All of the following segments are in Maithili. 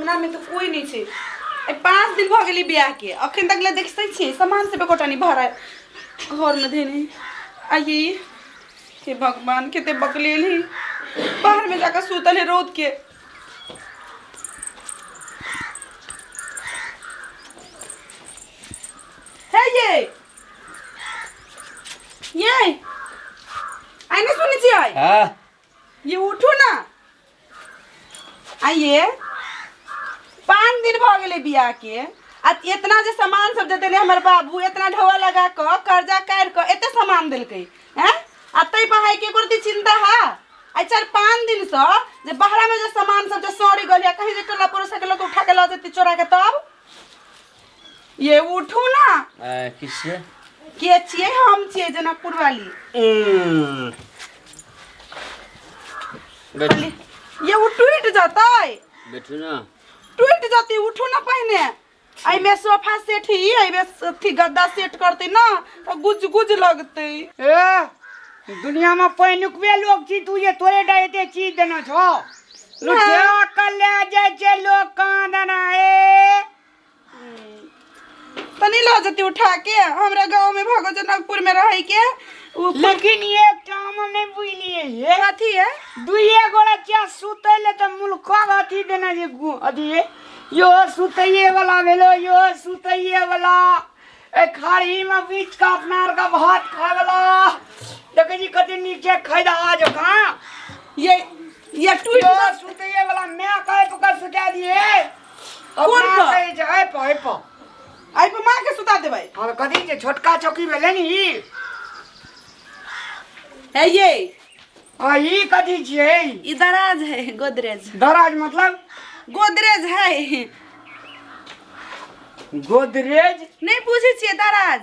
अंगना में तो कोई नहीं छै। आइ 5 दिन भऽ गेलै बियाह के, अखन तक ले देखते छियै सामान सब एकोटा नहीं भरा घर में धेने। आइए हे भगवान, कते बकलेल ही, बाहर में जाकर सुतल है रौद के। हे ये आइ नहीं सुनै छियै? हाँ। ये उठू ना, आइए। 5 दिन भऽ गेलै बियाह के आ इतना जे सामान सब देते हमर बाबू, इतना ढोआ लगा कऽ कर्जा काटि कऽ एते सामान देलकै हैं, आ ताहि पर है के एको रत्ती चिंता है? आइ 4-5 दिन से जे बाहरा में जे सामान सब जे सड़ी गेल या कहीं जे टोला पड़ोसा के लोग उठा के लऽ जेतै चोरा के, तब ये उठू ना। किससे? के छियै? हम छियै जनकपुर वाली। बैठू। ये वो टूट जतै। बैठू ना। टूट जतै, उठू ना पहिने। एहिमे सोफा सेट ही, एहिमे अथी गद्दा सेट करतै ना तऽ गुज गुज लगतै। ए दुनिया में पहिनुकबे लोग छी तू, जे तोरे टा एते चीज देना छौ, लुठा के ले जाइ छै लोग कहाँ देना। ए तनी लऽ जतै उठा के हमरा गाँव में भगो जनकपुर में रहै के उ। लेकिन एक काम नहीं बुझलिए ये। कथी है? दुइये गोड़ा चा सुतै ले तऽ मुल्का अथी देना जे अथी है। यो सुतैये वाला भेलो, यो सुतैये वाला, ए खाड़ी में बीच का अपना आर का भात खाए वाला। देखै छी कते नीचे खैदा जो कहाँ। ये टूट यो सुतैये वाला मैं कहे पकड़ सुता दिए। कोन अपना पर? कहै छै ऐ पर, ऐ पर। एहि पर माँ के सुता देबै। हँ, तऽ कथी छै, छोटका चौकी भेलै ने ई। हे ये। आ ई कथी छियै? ई दराज है, गोदरेज। दराज मतलब? गोदरेज है। गोदरेज? नहीं बुझै छियै? दराज,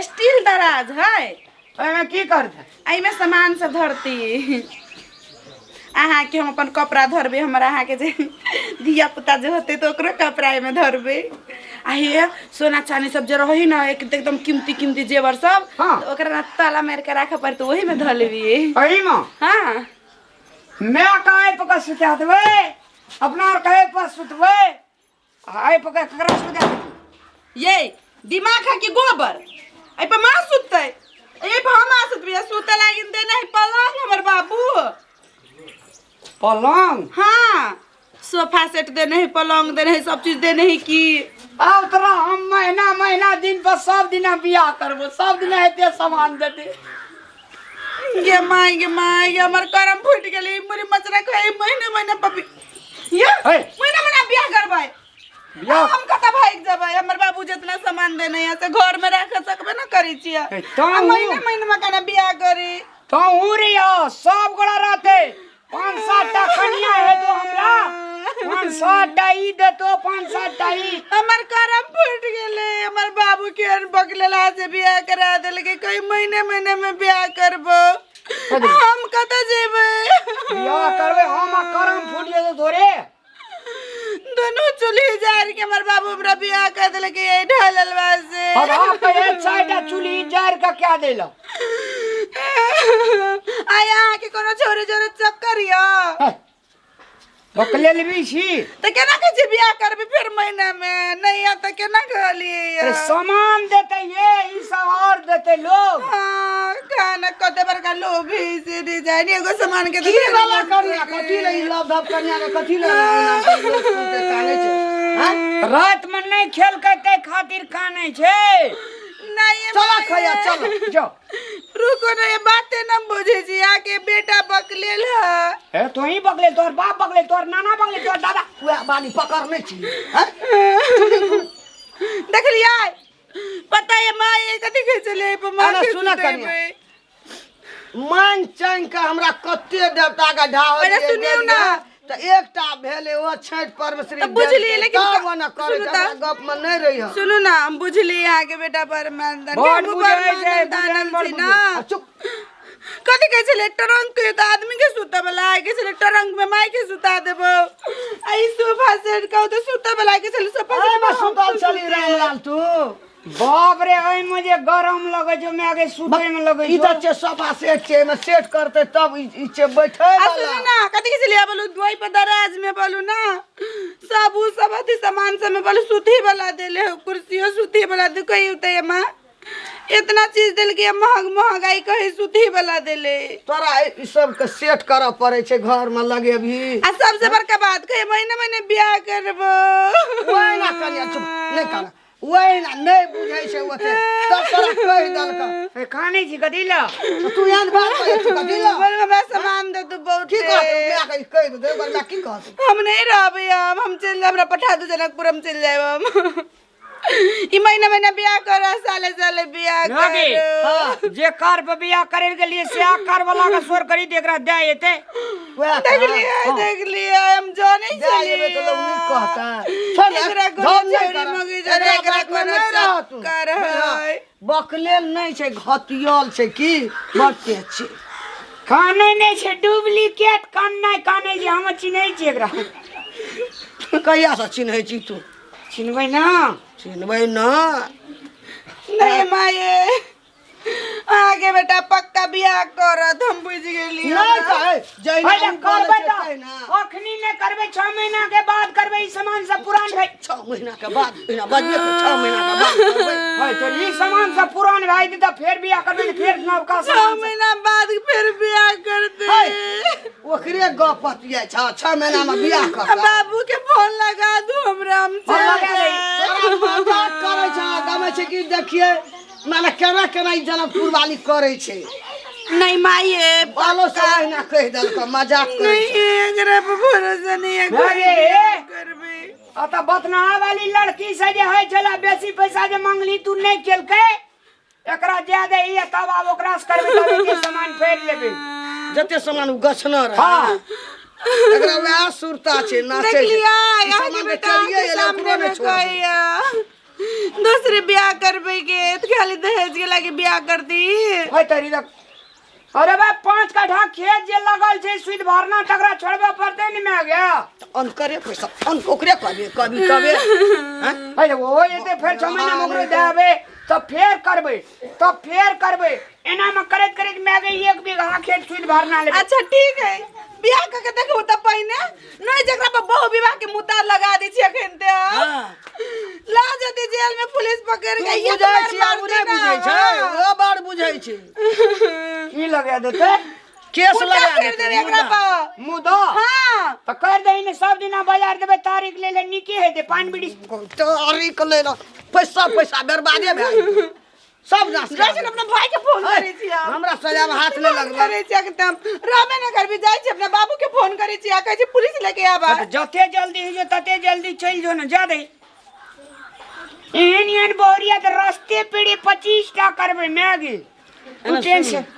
स्टील दराज है। एहिमे की करतै? एहिमे सामान सब धरती। अहाँके हम अपन कपड़ा धरबै, हमर अहाँके जे धिया पुता जे होतै तऽ ओकरो कपड़ा एहिमे धरबै। आ हे सोना चानी सब जे रहै ने, एक एकदम कीमती कीमती जेवर सब, हाँ। तऽ ओकरा ने ताला मारि के राखऽ पड़तै, ओहीमे धऽ लेबियै। एहिमे? हाँ। मैं कहे पकड़ सुता देबै, अपना आर कहे पर सुतबै, आ एहि पकड़ ककरा सुता देबै? ये दिमाग है कि गोबर? एहि पर माँ सुततै, एहि पर हम सुतबै। सुतै लागिन देने है पलंग हमर बाबू। पलंग? हाँ, सोफा सेट देने है, पलंग देने है, सब चीज देने है की। आब तोरा हम महीना महीना दिन पर सब दिना बियाह करबो, सब दिना एते सामान देते। गे माय, गे माय, गे हमर करम फूटि गेलै। मुरी मचरा खाइ महीने महीने पपी ये। हे। महीना महीना बियाह करबै? बियाह? हम कतऽ भागि जेबै? हमर बाबू जितना सामान देने है से घर में राख सकबे ना करै छियै। हे, तहूँ। आ महीने महीने में केना बियाह करी? तहूँ रे यौ, सब गोड़ा रहते, 5-7 टा कनिया हेतो हमरा, 5-7 टा ई देतो, 5-7 टा ई। हमर करम फूटि गेलै। हमर बाबू के बकलेला से बियाह करा देलकै, कई महीने महीने में बियाह करबो, हम कतऽ जेबै? बियाह करबै हम आ करम फूटि जेतौ तोरे। दोनों चूल्ही जार के हमर बाबू हमरा बियाह कर देलकै एहि ढललवा से। अब आप एक साइड चूल्ही जार के क्या देला? आइ अहाँके कोनो छोरे छोरे चक्कर यऽ? बकलेल भी छी। तऽ केना कहै छियै बियाह करबै फेर महीना में नहीं आ, तऽ केना कहलियै? अरे सामान देते ये, ई सब और देते लोग। हाँ, खाना कते बड़का लोभी से डिजाइन एगो सामान के की वाला कनिया कथी ले, ई लव धप कनिया के कथी ले लोग सुनते काने छै? हैं? रात में नहीं खेल के ते खातिर काने छै। नहीं। चला खैया, चलो। जाओ। रुको ना, ये बातें न बुझे छी, आके बेटा बकलेल है। ए तो ही बकले, तोर बाप बकले, तोर नाना बकले, तोर दादा। वएह बानी पकड़ने छी, हैं? देखलियै, पता है माँ ये कथी कहै छलै पर माँ अरे के सुनऽ सुतेबै। कनिया, मांग चांग के हमरा कते देवता के ढाह पहिले सुनियौ ना। तऽ एकटा भेलै ओ छठि पर्व श्री तऽ बुझलियै, लेकिन तब ओना करै सुनू छै, तऽ। हमरा गप में नहि रही। सुनू ना, हम बुझलियै अहाँके बेटा पर मानदान। बड़ हमहूँ बुझै बड़ छै, मानदान बुझै, छी बड़ ना। आ चुप। कथी कहै छलै ट्रंक के तऽ आदमी के सुतऽ वाला कहै छलै, ट्रंक में माय के सुता देबो। आ ई सोफा सेट कहू तऽ सुतऽ वाला कहै छलै, सोफा सेट एहिमे में हम सुतल छली सुतबै। रामलाल तू। बाप रे एहिमे जे गरम लगै छौ माय गे सुतै मे लगै ई छौ तऽ छै सोफा सेट छै एहिमे सेट करतै तब ई ई छै बैठै आ वाला सुनू ना कथी के छलियै बोलू ओहि पर दराज में बोलू ना सब उ सब अथी सामान सब में बोलू सुतही वाला देले हो कुर्सियो सुतही वाला दे कही उते माँ इतना चीज देलकै महग महगाई कही सुतही वाला देले तोरा ई सबके सेट करऽ पड़ै छै घरमे लगेबही आ सबसे बड़का बात कहे महीने महीने बियाह करबो ओहिना कनिया चुप नहि काना ओहिना नहि बुझै छै ओते तब तोरा कहि देलक ए, कानै छी कथी लए तऽ तू एहन बात करै छी कथी लए बोल हमरा सामान दे तू बहुत की कहतै माय के कहि दे ओकर माय की कहतै हम नहीं रहबै हम हम चलि जायब हमरा पठा दू जनकपुर हम चलि जायब हम ई महीना महीना बियाह कर साले साले बियाह ना गे। कर जे कार पर बियाह करे के लिए से कार वाला के शोर करी दे एकरा दे एते वएह देख लिया देख लिया हम जानै दए एबै तऽ लोक नीक कहतै छोड़ ने, एकरा कोनो धन नहि छौरी करब। मौगी जरे, एकरा एकरा बातमे कोनो नहि रह तू। चक्कर है। बकलेल नहि छै घतियल छै की बड़ तेज छै कानै नहि छै डुप्लीकेट कान नहि कानै छै हम चिन्है छियै एकरा कहियासँ चिन्है छी तू चिन्हबै ना चिन्हबै ना नहीं माये आगे बेटा पक्का बियाह करत हम बुझ गेली नहि कहै जहिना पहिले ओ बोलै करबै छै तऽ तहिना अखनी नहि करबै 6 महीना के बाद करबै ई सामान सब पुरान भए 6 महीना के बाद एना बजबे के 6 महीना के बाद करबै है तो ई सामान सब पुरान भए जेतै तऽ फेर बियाह करबै तऽ फेर नवका छह सामान सब। महीना बाद फेर बियाह कर दे है, ओकरे गप पतियै छ 6 महीना में बियाह कर बाबू के फोन लगा दू हमरा हम फोन चल लगा दही। जाएब। तोरा मजाक करै छ गमै छै कि देखिए माने केना केना ई जनकपुर वाली करै छै नहीं माये बालो सब अहिना कहि देलक मजाक करै नहीं छै एकरा पर भरोसा नहीं है अरे, बियाह करबै आ तऽ बतनाहा वाली लड़की से जे होइ छलै बेसी पैसा जे मांगली तू नहि केलकै एकरा दे दे ई तब आब ओकरा से करबै तब एते सामान फेर लेबै जते सामान उ गछने रहै हाँ एकरा वएह सुरता छै नाचै देख छै लिया ई यहाँ के सामान तऽ बेटा चलिए के एलै सामने ओकरो में नहि छोड़बै कहिया दूसरे बियाह करबे के तो खाली दहेज के लागे बियाह कर दी है तरी तक अरे भाई 5 कट्ठा खेत जे लगल छै सुद भरना तकरा छोड़बे पड़तै ने मैं गया अनकरे पैसा अन ओकरे कहबे कभी तबे हैं? है हो जेतै फेर 6 महीना में ओकरो देबै तब फेर करबै तब फेर करबै एना में करैत करैत मैं गई 1 बीघा खेत सुद भरना लेबै अच्छा ठीक है बियाह करके देखू तऽ पहिने नहीं जकरा पर बहु विवाह के मुद्दा लगा दै छियै अखन ते हाँ। ला जते जेल में पुलिस पकड़ तू के ये बुझै छी आ उ नहि बुझै छै ओ बड़ बुझै छै की लगा देतै केस मुद्दा लगा कर देतै देबै एकरा मुद्दा। पर मुदा हाँ तऽ कर दही ने सब दिना बाजार देबै तारीख ले ले नीके हेतै पान बीड़ी तारीख ले ले पैसा पैसा बर्बादे भए जेतै। सब नाश जाइ कए छी ने अपना भाई के फोन है, करै छी हम। हमरा सजामे हाथ नहि फोन लगबै करै छी एकदम रहबे नहि करबी जाइ छी अपना बाबू के फोन करै छी आ कहै छी पुलिस लेके आबा तऽ जते जल्दी होइ तते जल्दी चलि जो ने जा दही एहन एहन बहुरिया तऽ रस्ते पेड़े 25 टा करबै मैगी तू टेंशन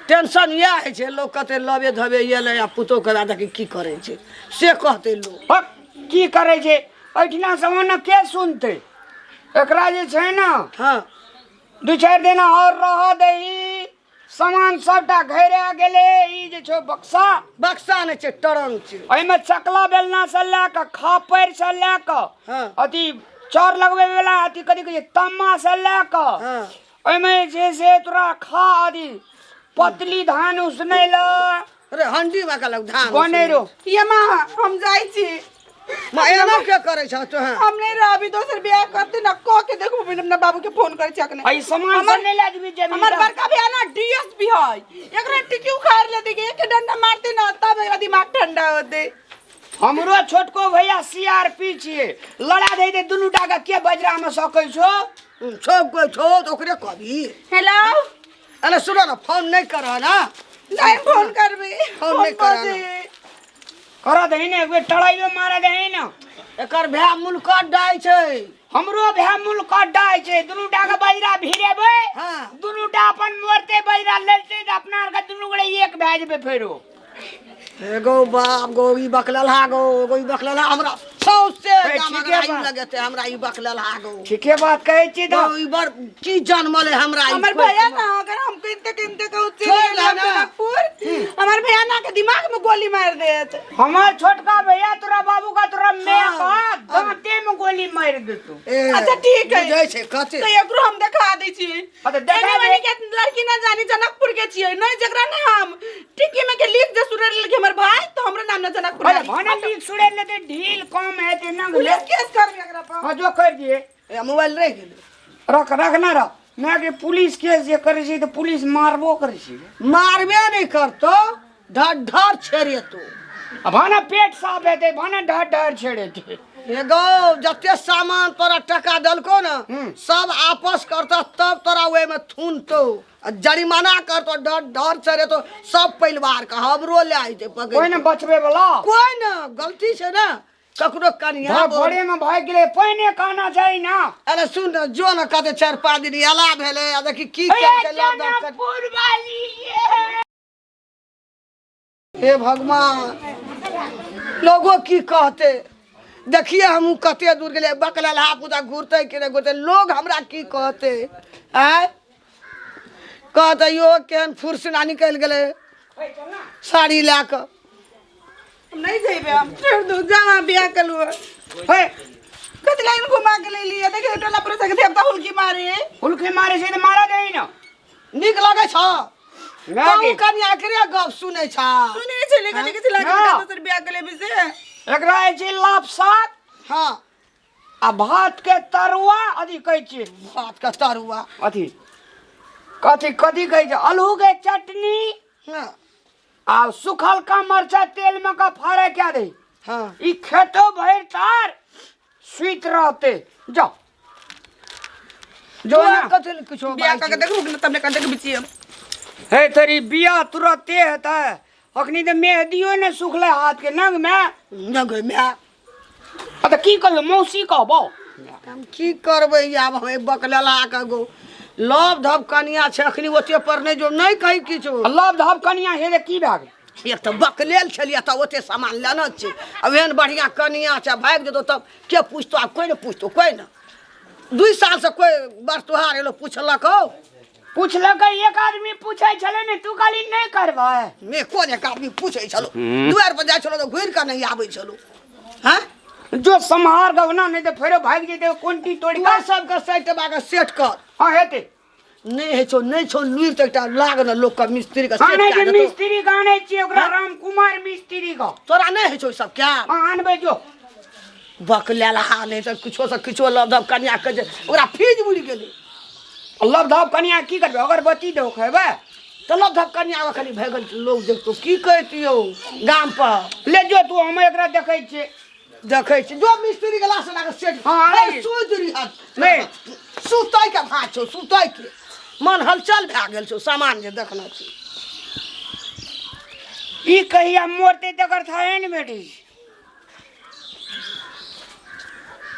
टेंशन इएह होइ छै लोक कहतै लबे धबे एलै आ पुतोह के देखी की करै छै से कहतै लोक हक, की करै छै एहिठिना से ओना के सुनतै एकरा जे छै ने हाँ 2-4 दिन और रह दही सामान सबटा घेरा गेलै ई जे छौ बक्सा बक्सा नहि छै ट्रंक छै एहिमे चकला बेलना से लए कऽ खापरि से लए कऽ हाँ। अथी चाउर लगबै वाला अथी कथी कहै छै तम्मा से लए कऽ हाँ। ओहिमे जे छै से तोरा खा अथी पतली धान उसनै लए अरे हंडी में कहलक धान बनेरो ये माँ हम जाइ छी माँ एना के करै छ तोहे हम नहीं रहबी दोसर बियाह करते ना कह के देखू अपना बाबू के फोन करै छी अखने एहि सामान सब नहि लए जेबही जेबही हमर बड़का भैया ना डीएसपी है एकरा टिकी उखाड़ लेते कि एक डंडा मारते ना तब एकरा दिमाग ठंडा होते हमरो छोटको भैया सीआरपी छियै लड़ा दै दे दुनू टा के के बजरा में सकै छौ सब कोइ छौ तऽ ओकरे कहबी हेलो अरे सुनो ना फोन नहीं कर ना नहीं फोन करबी फोन नहीं करा ना। कर दही ने एक बेर टड़ाइयो मारे दही ने एकर भाय मुलकट डाय छै हमरो भाय मुलकट डाय छै दुनू टा के बजरा भिड़ेबै हाँ। दुनू टा अपन मोरते बजरा लेते तऽ अपना आर के दुनू गोटे एक भए जेबै फेरो एगो बाप गो ई बकललहा गो एगो ई बकललहा हमरा सौंसे ए, गामक ठीके राइ बात। लगेतै हमरा ई बकलेल हागो। ठीके बात कहै छी तऽ। ई बड़ की जनमल है हमरा ई। हमर भैया ना अगर हम किनते किनते कहू चलि छोड़ गेलियै दे ना। जनकपुर, हमर भैया ना के दिमाग में गोली मार देत। हमर छोटका भैया तोरा बाबू का तोरा मैं हाँ। का दांते में गोली मार देतू। ए, अच्छा ठीक है। बुझै छै कते। तो एकरो हम देखा दै छी। हाँ, तऽ देखा एने दे। ओने के लड़की ना जानी जनकपुर के छियै, नहीं जकरा ना हम टिक्की में के लीक जे सुनर लेलकै हमर भाई, तो हमरो नाम ना जनकपुर अरे जानी। भने लीक सुड़े लेते ढील कम हेतै ना। पुलिस केस करबै एकरा पर। हाँ जो कर दिए। ए, मोबाइल रहि गेलै। रख रख ना रख ना के पुलिस केस जे करै छै तऽ पुलिस मारबो करै छै। मारबे नहि करतो, ढर ढर छेड़ेतो। आ भने पेट साफ हेतै भने ढर ढर छेड़ेतै। एगो जते सामान तोरा टका देलको ने सब आपस करतो तब तोरा ओहिमे थुनतो आ जरिमाना करतो, डर डर छेड़ेतो सब परिवार के। हमरो ले आइ पकड़ कोइ ने बचबै वाला। कोइ ने गलती छै ने ककरो कनिया। भोरे में भागि गेलै पहिने कहना चाही ना। अरे सुन न, जो न कते 4-5 दिन एला भेलै आ देखी की ए, केलकै लऽ दऽ कऽ। जनकपुर वाली ये। हे भगवान, लोगो की कहते? देखिए हमहूँ कते दूर गेलियै, बकलेलहा पुता घुरतै कि नहि घुरतै, लोग हमरा की कहते? आँय कहते यो केहन फुर्सना निकलि गेलै साड़ी लए कऽ। हम नहीं जेबै, हम छोड़ दू, जा अहाँ बियाह कलू। हे कथी लाइन घुमा के लेलियै? देखियौ टोला पड़ोसा के देवता हुलकी मारे। हुलकी मारे छै तऽ मारा दही ना। नीक लगै छ? ना तहूँ गे। कनिया एकरे गप सुनै छ? सुनै छलै कथी कथी लागे ना। दोसर बियाह के लेबै से। एकरा होइ छै लापसात हँ आ भात के तरुआ अथी कहै छियै। भात के तरुआ। अथी कथी कथी कहै छै आलू के चटनी। हँ आ सुखल का मरचा तेल में का फाड़े क्या दे। हँ ई खेतो भरि तार सुति रहते जाओ जो तोरा ना। कथी लए किछो बियाह बाजै कऽ के देखबू कि नहि तब ने कते बिचिए। हे तेरी बियाह तुरते हेतै, अखनी तऽ मेहदियो ने सुखलै हाथ के नग में। न गै माय। आ तऽ की कहबै मौसी कहबौ? हम की करबै आब, हम बकलेला के गो लव धब कनिया छै, अखनी ओते पर नहि जो नहि कही किछो। लव धब कनिया हे तऽ की भए गेल? एक तऽ बकलेल छलियै तऽ ओते सामान लेने छी, आ एहन बढ़िआँ कनिया छै, भागि जेतौ तब के पुछतौ? आब कोइ ने पुछतौ, कोइ ने। 2 साल से कोइ बर तोहार एलो पुछलक हौ? पुछलकै एक आदमी पूछै छलै ने, तू कहली नहि करबै। मे कोन एक आदमी पूछै छलो? दुआरि पर जाइ छलो तऽ घुरि कऽ नहि आबै छलो। हँ जो सम्हार गवना नहि तऽ फेरो भागि जेतै कोनटी तोड़ि तोरा कऽ। सबके सेट के सेट कर। हँ हेतै। नहि होइ छौ, नहि छौ लुरि तऽ एकटा लाग ने लोकके मिस्त्री के सेट आनै कए छै देतौ। मिस्त्री के आनै छियै ओकरा राम कुमार मिस्त्री के। तोरा नहि होइ छौ ई सब क्या? हँ आनबै जो। बकलेलहा नहि तऽ किछो से किछो लव धब कनिया के जे ओकरा फीज उड़ि गेलै। लव धब कनिया की करबै? अगरबत्ती दो खेबै। तऽ लव धब कनिया खाली भए गेल, लोग देखतौ की कहितियौ गाम पर? ले जो तू, हम एकरा देखै छियै। देखै छी जो मिस्त्री के लाश लागे सेट। हँ, आनै छी। सुति रही नहि। सुतै के भात छौ, सुतै के मन हलचल भए गेल छौ सामान जे देखने छी। ई कहिया मरतै तकर थाहे ने भेटै छै।